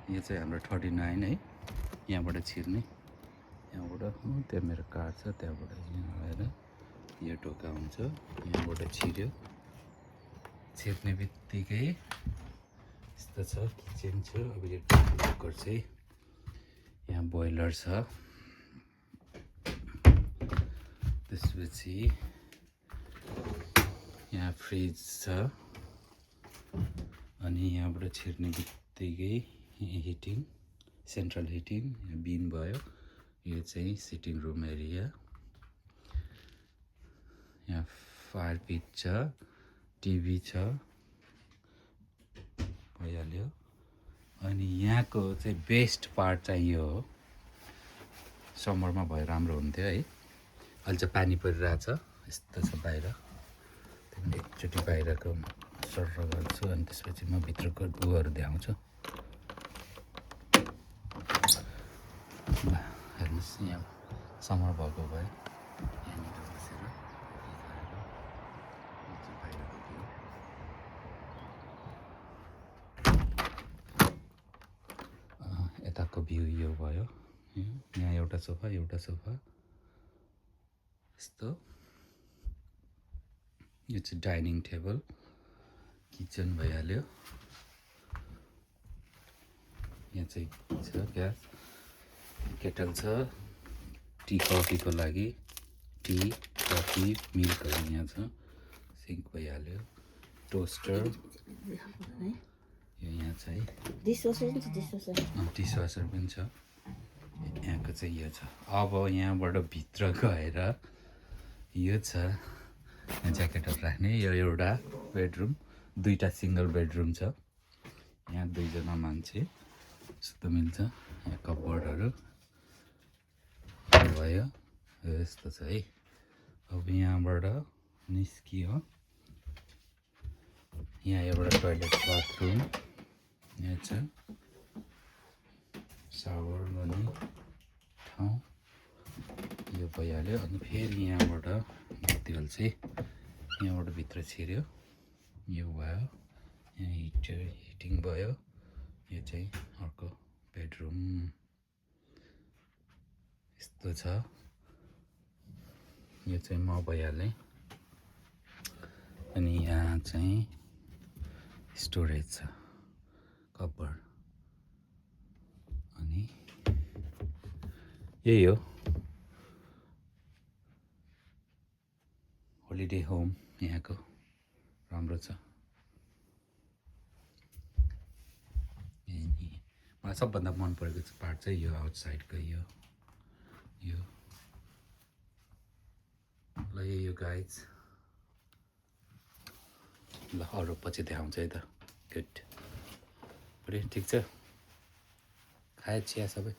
यो चाहिँ हाम्रो 39 है, यहाँबाट छिर्ने। यहाँबाट त्यहाँ मेरो कार छ, त्यहाँबाट यहाँ आएर यो ढोका हुन्छ, यहाँबाट छिर्यो। छिर्ने बित्तिकै यस्तो छ, किचन छ। अब यो कुकर चाहिँ यहाँ बोइलर छ। त्यसपछि यहाँ फ्रिज छ अनि यहाँबाट छिर्ने बित्तिकै हिटिङ, सेन्ट्रल हिटिङ बिन भयो। यो चाहिँ सिटिङ रुम एरिया। यहाँ फायर पिट छ, टिभी छ, भइहाल्यो। अनि यहाँको चाहिँ बेस्ट पार्ट चाहिँ यो हो, समरमा भयो राम्रो हुन्थ्यो है। अहिले चाहिँ पानी परिरहेछ, यस्तो छ बाहिर। त्यहाँदेखि एकचोटि बाहिरको सर्र गर्छु अनि त्यसपछि म भित्रको गुहरू देखाउँछु। ल हेर्नुहोस्, यहाँ समर भएको भए यहाँनिर बसेर बाहिरको भ्यू। यताको भ्यू यो भयो। यहाँ एउटा सोफा यस्तो। यो चाहिँ डाइनिङ टेबल, किचन भइहाल्यो। यहाँ चाहिँ छ ग्यास, केटल छ, टी कफीको लागि, टी कफी मिल्कहरू यहाँ छ। सिङ्क भइहाल्यो, टोस्टर यो यहाँ चाहिँ, डिसवासर पनि छ। यहाँको चाहिँ यो छ। अब यहाँबाट भित्र गएर यो छ, यहाँ ज्याकेटहरू राख्ने। यो एउटा बेडरुम, दुईवटा सिङ्गल बेडरुम छ। यहाँ दुईजना मान्छे यस्तो मिल्छ। यहाँ कपबोर्डहरू भयो, यस्तो छ है। अब यहाँबाट निस्कियो, यहाँ एउटा टोइलेट बाथरुम यहाँ छ, सावर गर्ने ठाउँ यो भइहाल्यो। अनि फेरि यहाँबाट बत्तीहरू चाहिँ यहाँबाट भित्र छिर्यो, यो भयो। यहाँ हिटिङ भयो। यो चाहिँ अर्को बेडरुम यस्तो छ। यो चाहिँ म भइहालेँ। अनि यहाँ चाहिँ स्टोरेज छ, कपबोर्ड। अनि यही हो होलिडे होम यहाँको, राम्रो छ। मलाई सबभन्दा मन परेको पार्ट चाहिँ यो आउटसाइडको यो ल यो गाइज। ल अरू पछि देखाउँछ है त। गुड, ठिक छ। खायो चिया सबै?